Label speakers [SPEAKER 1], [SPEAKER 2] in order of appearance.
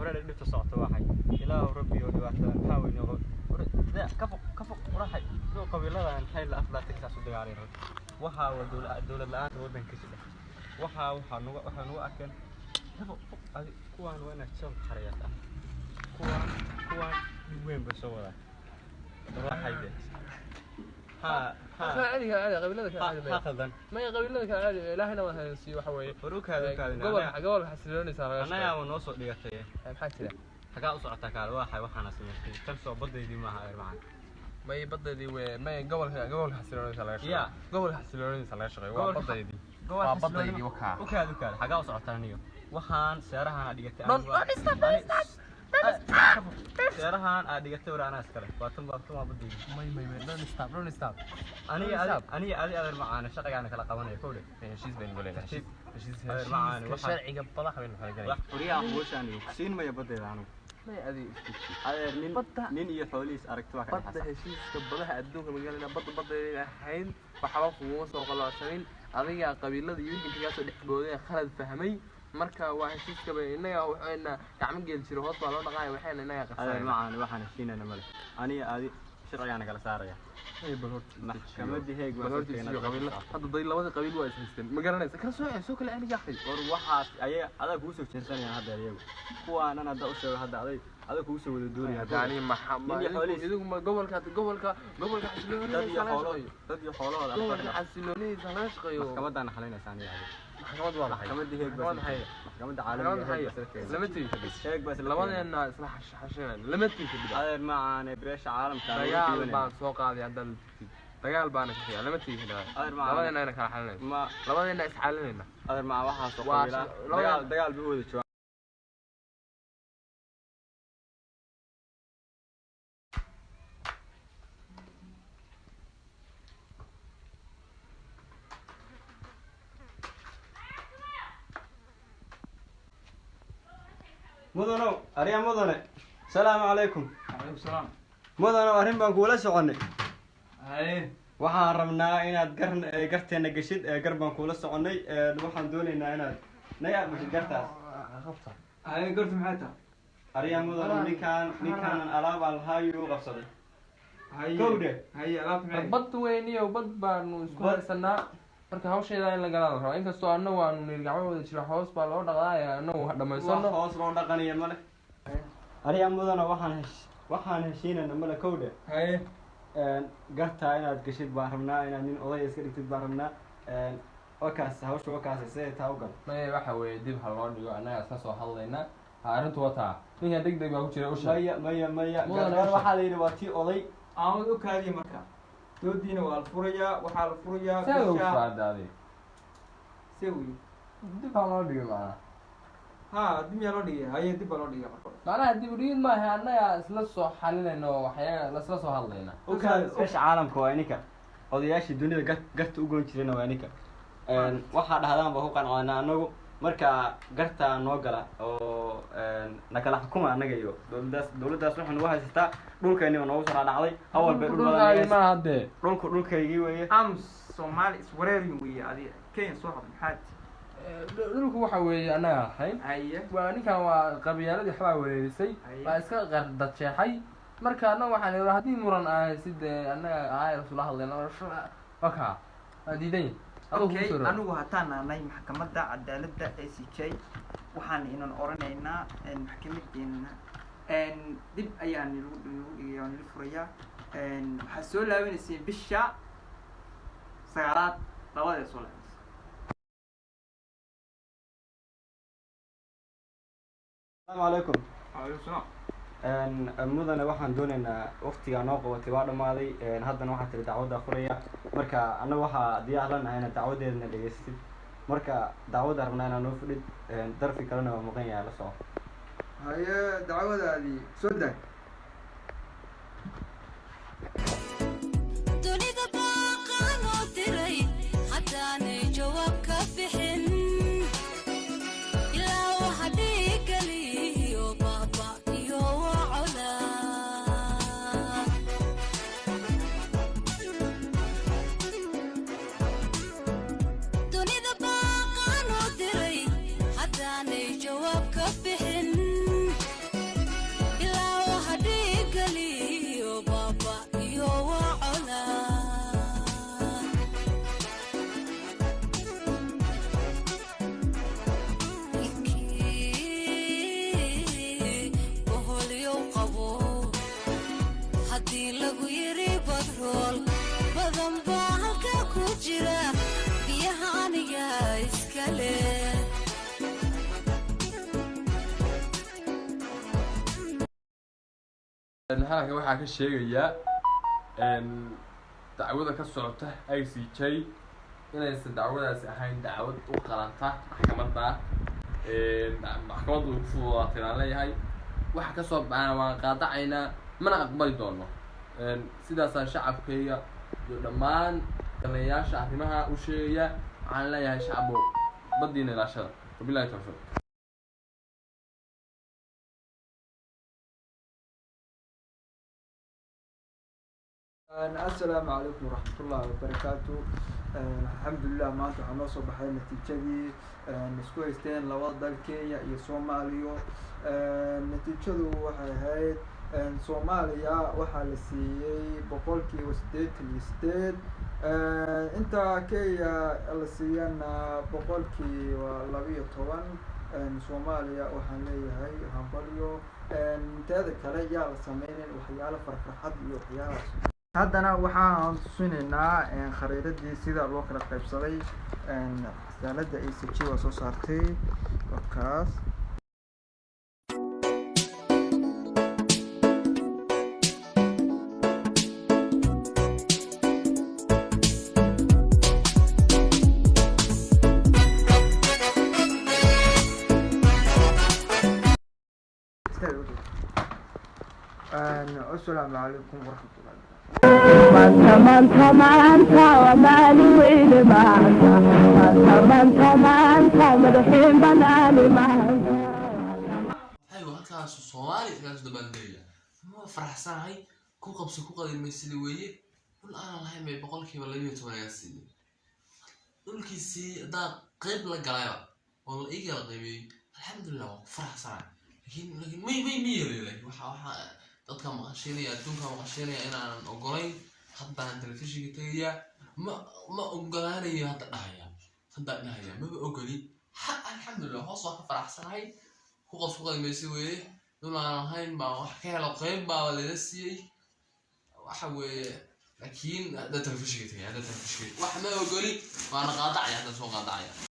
[SPEAKER 1] Horena dhibta socota waxay Ilaahu Rabbi oo dhibaatada maxaa weyn oo ka foq ka foq uraxay soo qabiiladan maxay la aflaatay saas u dagaalay. Waxaa waa dowlad la'aanta waddanka jira. Waxaa nagu arkeen ka foq foq adi. Kuwaan waa inaad soo xarayaata. Kuwaan dhib weyn bay soo wadaan uraxay de ha ha.
[SPEAKER 2] Caadi caadi, qabiilada kale caadi.
[SPEAKER 1] Ha khaldan.
[SPEAKER 2] Maya, qabiilada kale caadi, Ilaahayna waa haysiiyo waxa weeye.
[SPEAKER 1] War u kaada, u kaada.
[SPEAKER 2] Gobolka xasiloonaysa laga shaqeeyo.
[SPEAKER 1] Annagaa noo soo dhigatay.
[SPEAKER 2] Maxaa jira?
[SPEAKER 1] Xagaa u socotaa? Kaale, waxay waxaana samaystay tan soo badaydii maaha, adeer macaan.
[SPEAKER 2] May, badeydii we may, gobolka xasiloonaysa laga shaqeeyo.
[SPEAKER 1] Ya.
[SPEAKER 2] Gobolka xasiloonaysa laga shaqeeyo waa badeydii, waa badaydii wakaa.
[SPEAKER 1] U kaada, u kaada, xagaa u socotaa aniga? Waxaan seerahan aad dhigatay.
[SPEAKER 2] Don't stop, don't stop.
[SPEAKER 1] Seerahan aad dhigatay war anaa iskale, waa tan, waa tan, waa badaydii.
[SPEAKER 2] May may may, don't stop, don't stop.
[SPEAKER 1] Aniga adi, aniga adi, adeer macaane, shaqagaana kala qabanaya kowdhe.
[SPEAKER 2] Heshiis baynu galeynaa, heshiis, heshiis.
[SPEAKER 1] Adeer macaane,
[SPEAKER 2] heshiiska sharciga badaha baynu kala galayna.
[SPEAKER 1] Wax furiyaha hooshaan siin maya badayda anigu.
[SPEAKER 2] May, adi isku
[SPEAKER 1] Adeer, nin
[SPEAKER 2] Badda.
[SPEAKER 1] nin iyo xoolihiis aragti waa ka
[SPEAKER 2] Badda
[SPEAKER 1] dhexaysa.
[SPEAKER 2] Heshiiska badaha adduunka magaalada badda badayda ahayn waxba kuguma soo qalloocsanin. Adiga qabiilada iyo wixii kaga soo dhex booday khalad fahmay. Marka waa heshiiska bay innaga waxayna gacmo geel jiro hoos baa loo dhaqaaya, waxayna innaga
[SPEAKER 1] Adeer
[SPEAKER 2] qarsanayna.
[SPEAKER 1] macaane, waxaan heshiinayna male. Aniga adi sharcigaana kala saaraya.
[SPEAKER 2] Bal horta
[SPEAKER 1] Maxkamadii Heeg baa
[SPEAKER 2] bal horta
[SPEAKER 1] soo
[SPEAKER 2] isiyo qabiilo hadda day labada qabiil waa is haysteen, ma garanaysa, kala soo kala celi yaakhi.
[SPEAKER 1] War waxaas ayaga adaa kugu soo jeesanayaan hadda iyagu. Kuwaanan hadda u sheego hadda aday adaa kugu soo wada doonaya.
[SPEAKER 2] Hadda aniga maxa
[SPEAKER 1] Nin iyo xoolihiis.
[SPEAKER 2] Idigu ma gobolka
[SPEAKER 1] Dad
[SPEAKER 2] xasiloonidiisa
[SPEAKER 1] iyo
[SPEAKER 2] laga
[SPEAKER 1] xoolo
[SPEAKER 2] shaqeeyo.
[SPEAKER 1] Dad iyo xoolahooda.
[SPEAKER 2] Gobolka xasiloonidiisa laga shaqeeyo.
[SPEAKER 1] Maxkamadaana xalinaysa aniga adi.
[SPEAKER 2] Maxkamad waa maxay?
[SPEAKER 1] Maxkamadii Heeg baa
[SPEAKER 2] Maxkamad maxay?
[SPEAKER 1] Maxkamadda
[SPEAKER 2] Maxkamad
[SPEAKER 1] caalamiga
[SPEAKER 2] maxay?
[SPEAKER 1] Heeg baa sila
[SPEAKER 2] Lama tegi kadib.
[SPEAKER 1] Heeg baa sila.
[SPEAKER 2] Labadeena isla xashinayna, lama tegi kadib.
[SPEAKER 1] Adeer macaane, beesha caalamka aan ugu
[SPEAKER 2] Dagaal
[SPEAKER 1] dhiibanaya.
[SPEAKER 2] baan soo qaaday haddaad la tagtid, dagaal baana kaxiya, lama tegi kadib.
[SPEAKER 1] Adeer macaane.
[SPEAKER 2] Labadeena ayna kala xalinayna.
[SPEAKER 1] Ma
[SPEAKER 2] Labadeena is xalinayna.
[SPEAKER 1] Adeer macaan, waxaasoo
[SPEAKER 2] Waa
[SPEAKER 1] qabiilaa dagaal bay u wada joogaan. Mudanow, arya mudane, salaamu calaykum.
[SPEAKER 3] Calaykum salaam.
[SPEAKER 1] Mudanow, arrin baan kuula soconnay.
[SPEAKER 3] Haye.
[SPEAKER 1] Waxaan rabnaa inaad gar garteena geshid ee gar baan kuula soconnay. Waxaan doonaynaa inaad naga aqbashid gartaas.
[SPEAKER 3] Haye, gartu maxay tahay?
[SPEAKER 1] Arya mudanow, ninkaanan alaabaan lahaayuu qabsaday.
[SPEAKER 3] Haye.
[SPEAKER 1] Kowdhe.
[SPEAKER 3] Haye, alaabta maxay?
[SPEAKER 2] Bad weyniyo, bad baanu isku
[SPEAKER 1] Bad.
[SPEAKER 2] haysanaa. Marka hawsheeda in la galaa la rabaa, inkastoo annagu aanu niri gacmo wada jira hoos baa loo dhaqdaaya, annagu ha
[SPEAKER 1] Wax
[SPEAKER 2] dhamaysano.
[SPEAKER 1] hoos loo dhaqanayo male, arya mudano, waxaan heshiinayna male, kowdhe.
[SPEAKER 3] Haye.
[SPEAKER 1] Gartaa inaad geshid baan rabnaa, inaad nin odaya iska dhigtid baan rabnaa. Wakaas hawsha wakaas siday taa u gal.
[SPEAKER 2] Maya, waxa weeye dib ha loo dhigo, annaga isla soo hadlaynaa. Ha, arrintu wataa ninkan deg deg baa ku jira usha.
[SPEAKER 1] Maya maya maya.
[SPEAKER 2] Mudane,
[SPEAKER 1] gargar
[SPEAKER 2] usha.
[SPEAKER 1] Waxaa la yidhi waa tii oday.
[SPEAKER 3] Aamad u kaadiya, marka doodiina waa la furayaa, waxaa la furayaa
[SPEAKER 2] See ugu
[SPEAKER 3] bisha
[SPEAKER 2] faadaaday.
[SPEAKER 3] See wey?
[SPEAKER 2] Dib ha loo dhigo macnaha.
[SPEAKER 3] Ha, dib miyaa loo dhigaya? Haye, dib baa loo dhigaya marka hore.
[SPEAKER 2] Macnaha dib u dhigid maaha, annaga isla soo xalinayno, waxyaga isla soo hadlayna.
[SPEAKER 1] Ukaad, beesha caalamka waa ininka, odayaashii dunida garta u goyn jirayna waa ininka. Waxaa dhahdaan baa ku qancoonaa anagu. Marka gartaa noo gala oo na kala xukuma annaga iyo dowladdaas. Dowladdaas waxay nagu haysataa dhulkayniba noogu soo dhacday awal bay dhul badan
[SPEAKER 2] Dhulkaagi maaha dee.
[SPEAKER 1] Dhulku dhulkaygii weeye.
[SPEAKER 3] Ams Soomaali iswareerin weeye, adiga Kenya soo hadla, maxaad?
[SPEAKER 2] Dhulku waxa weeye annaga ahayn.
[SPEAKER 3] Haye.
[SPEAKER 2] Waa ninkan waa qabyaaladii waxbaa wereerisay.
[SPEAKER 3] Haye.
[SPEAKER 2] Waa iska qardajeexay. Marka annaga waxaan idhi haddii muran ahay si dee annaga aayar isula hadlayna waka waa diidan yahay. Adigu
[SPEAKER 3] Okay.
[SPEAKER 2] kusoo dhawaad.
[SPEAKER 3] Anigu hataan nahnay maxkamadda cadaaladda ICJ, waxaan inan oranaynaa maxkamadeena dib ayaa nilagu dhigaya oo nila furayaa. Waxaad soo laabanayseen bisha sagaalaad labadee soo laabanaysa.
[SPEAKER 1] Asalaamu calaykum.
[SPEAKER 3] Calaykum salaam.
[SPEAKER 1] Mudane, waxaan doonaynaa waqtigaa noo qabatay waa dhamaaday. Haddana waxaa tiri dacwaddaa furaya. Marka annaga waxaa diyaar la nahay inaad dacwadeedna dhegeystid. Marka dacwadda rabnaa inaa noo fudhid, darfi kalena waa maqan yahay, la soco.
[SPEAKER 3] Haye, dacwadaadii soo daa.
[SPEAKER 4] Dunida baaqaanoo diray haddaanay jawaab ka bixin, ilaa waxa dhiigaliyo baaba iyo wacola. Dunida baaqaanoo diray haddaanay jawaab ka bixin.
[SPEAKER 2] Halkan waxaa ka sheegayaa dacwada ka socota ICJ inaysan dacwadaasi ahayn dacwad u qalanta maxkamadda. Maxkamaddu way ku fududaatay baan leeyahay. Waxa kasoo baxana waan qaadacaynaa, mana aqbali doono. Sidaasaan shacabkayga iyo dhammaan dalayaasha arrimaha u sheegaya. Waxaan leeyahay, shacabo, baddiina ilaashada. Wabillahi tawfiiq.
[SPEAKER 3] Asalaamu calaykum waraxmatullahi wabarakaatu. Alxamdulilah, maanta waxaa noo soo baxay natiijadii isku haysteen labada dal, Kenya iyo Soomaaliya. Natiijadu waxay ahayd Soomaaliya waxaa la siiyey 88%, inta Kenya la siiyana 12%. Soomaaliya waxaan leeyahay hambalyo. Teeda kale, yaa la sameynin waxyaalo farfarxad iyo waxyaalahaas. Haddana waxaan tusinaynaa khariidadii sida loo kala qaybsaday. Xasaalada ICJ waa soo saartay wakaas. Asalaamu calaykum waraxmatullahi.
[SPEAKER 5] Maanta, maanta, waa maalin weyne maanta. Maanta, maanta, madaxiin banaani maanta.
[SPEAKER 2] Aywa, halkaasu Soomaali halkaasu dabaaldegaya. Ma faraxsanahay. Ku qabso ku qadin maysida weeye. Dhul aanan lahayn bay 12% iga siiyey. Dhulkiisii haddaa qayb la galayba oo la ii kala qaybiyey, alxamdulilah, waan ku faraxsanahay, laakiin may ma yeelayo. Laakiin waxa dadka maqashiinaya, adduunka maqashiinaya inaanan ogolayn. Haddaan telefishinka tegayaa, ma ogolaanayo. Hadda dhahaya maba ogoli. Ha, alxamdulilah, hoos waan ka faraxsanahay. Ku qabso ku qadin maysa weeye. Dhul aan lahayn baa wax ka helo, qayb baaba laga siiyey. Waxa weeye, laakiin hadda telefishinka tegay, hadda telefishinka wax ma ogoli, waana qaadacaya, hadda soo qaadacaya.